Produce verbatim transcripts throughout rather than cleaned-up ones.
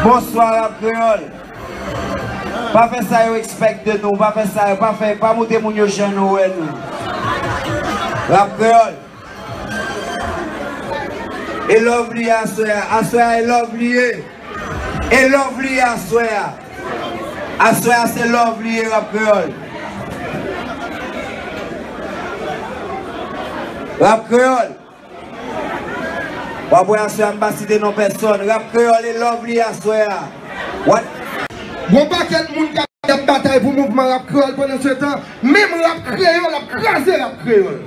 Bonswa, Rap Kreyòl. Pa fè sa yo expect de nou, pa fè sa yo, pa fè, pa montre moun yo jan nou wè nou. Rap Kreyòl. E love li ye aswè a, aswè a e love li ye. E love li ye aswè a. Aswè a se love li ye, Rap Kreyòl. Rap Kreyòl. W ap wè aswè a m pa site non pèsòn. Rap Kreyòl e love li ye aswè a. What? Gon pakèt moun k ap, k ap batay pou mouvman Rap Kreyòl pandan se tan, menm Rap Kreyòl ap kraze Rap Kreyòl.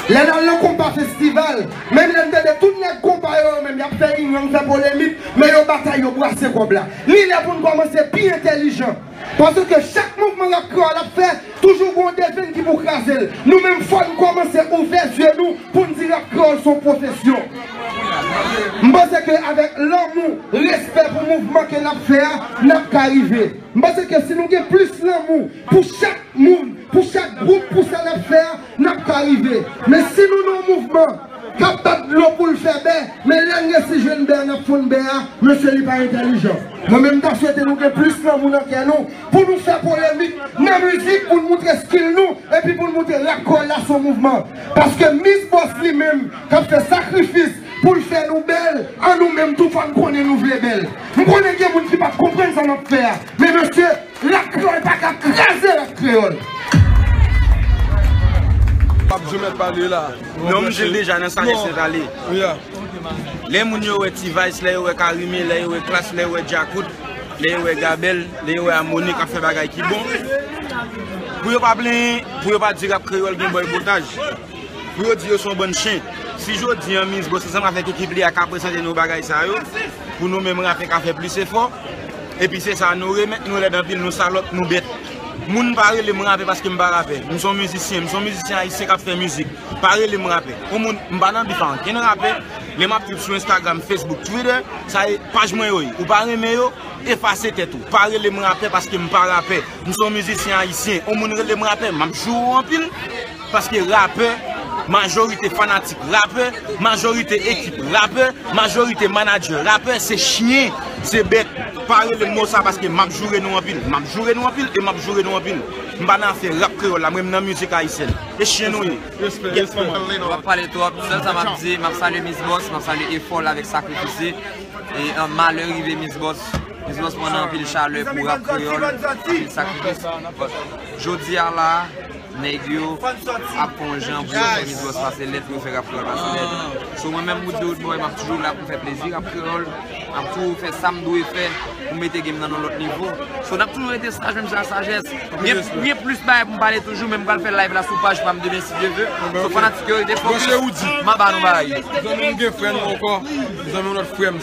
Lè n al nan konpa festival, menm lè n tande tout nèg konpa yo, yo menm y ap fè inyon, fè polemik, men yo batay, yo brase kòb la. Li lè pou n kòmanse pi entèlijan. Paske chak mouvman Rap Kreyòl ap fè, toujou gon devenn ki pou kraze l. Nou menm, fò n kòmanse ouvè zye nou pou n di Rap Kreyòl se yon pwofesyon. M panse ke avèk lanmou, respè pou mouvman ke n ap fè a, n ap ka rive. M panse ke si nou gen plis lanmou pou chak moun, pou chak gwoup, pou sa n ap fè a, n ap ka rive. Men si nou nan yon mouvman k ap bat dlo pou l fè bè, men lè n resi jwenn bè a, n ap fonn bè a, mesye, li pa entèlijan. Mwen menm, m ta swete nou gen plis lanmou nan kè nou, pou nou fè polemik nan mizik, pou n moutre skill nou, epi pou n moutre Rap Kreyòl la se yon mouvman. Paske Miss Boss li menm, k ap fè sakrifis pou l fè nou bèl, an nou menm tou fò n konnen nou vle bèl. M konnen gen moun ki p ap konprann sa n ap fè a, men mesye, Rap Kreyòl pa ka kraze Rap Kreyòl. P ap janm mèt pale la. Non, m di l deja nan sa Nesnet ale. Lè moun yo wè T-Vice, lè yo wè Carime, lè yo wè Klass, lè yo wè Djakout, lè yo wè Gabel, lè yo wè Amoni k ap fè bagay ki bon, pou yo pa plenyen, pou yo pa di Rap Kreyòl gen bòykotaj. Pou yo di yo se yon bann chen. Si jodi a Miss Boss ansanm avèk ekip li a ka prezante nou bagay sa yo, pou nou menm rapè ka fè plis efò, epi se sa nou renmen, nou lèd anpil, nou salòp, nou bèt. Moun pa rele m rapè paske m pa rapè. M se yon mizisyen, m se yon mizisyen ayisyen k ap fè mizik. Pa rele m rapè. Yon moun, m pa nan bif a ankenn rapè. Lè m ap trip sou Instagram, Facebook, Twitter, sa e paj mwen yo ye. Ou pa renmen yo, efase tèt ou. Pa rele m rapè paske m pa rapè. M se yon mizisyen ayisyen. Yon moun rele m rapè, m ap joure w anpil. Paske rapè, majorite fanatik rapè, majorite ekip rapè, majorite manadjè rapè, se chen, se bèt. Pa rele m mo sa paske m ap joure nou anpil. M ap joure nou anpil e m ap joure nou anpil. M pa nan afè Rap Kreyòl la, mwen m nan mizik ayisyèn. E chen nou ye. Respè, respè. W ap pale twòp. Sèl sa m ap di, m ap salye Miss Boss, m ap salye efò l avèk sakrifis li. E, an, malè rive Miss Boss. Miss Boss pran anpil chalè pou Rap Kreyòl, anpil sakrifis. But, jodi a la, nèg yo ap fè yon jan pou yo fè Miss Boss pase lèd, pou yo fè Rap Kreyòl pase lèd. So, mwen menm, Wood the Rude Boy, m ap toujou la pou m fè plezi Rap Kreyòl. M ap toujou fè sa m dwe fè pou m mete game nan yon lòt nivo. So, n ap toujou rete saj, menm jan sajès. Gen, gen plis bagay pou m pale toujou, men m pral fè live la sou paj pa m demen, si Dye vle. So, fanatik yo, rete fokis. M ap ba nou bagay yo. Zanmi m gen frè nou ankò. Zanmi m lòt frè m.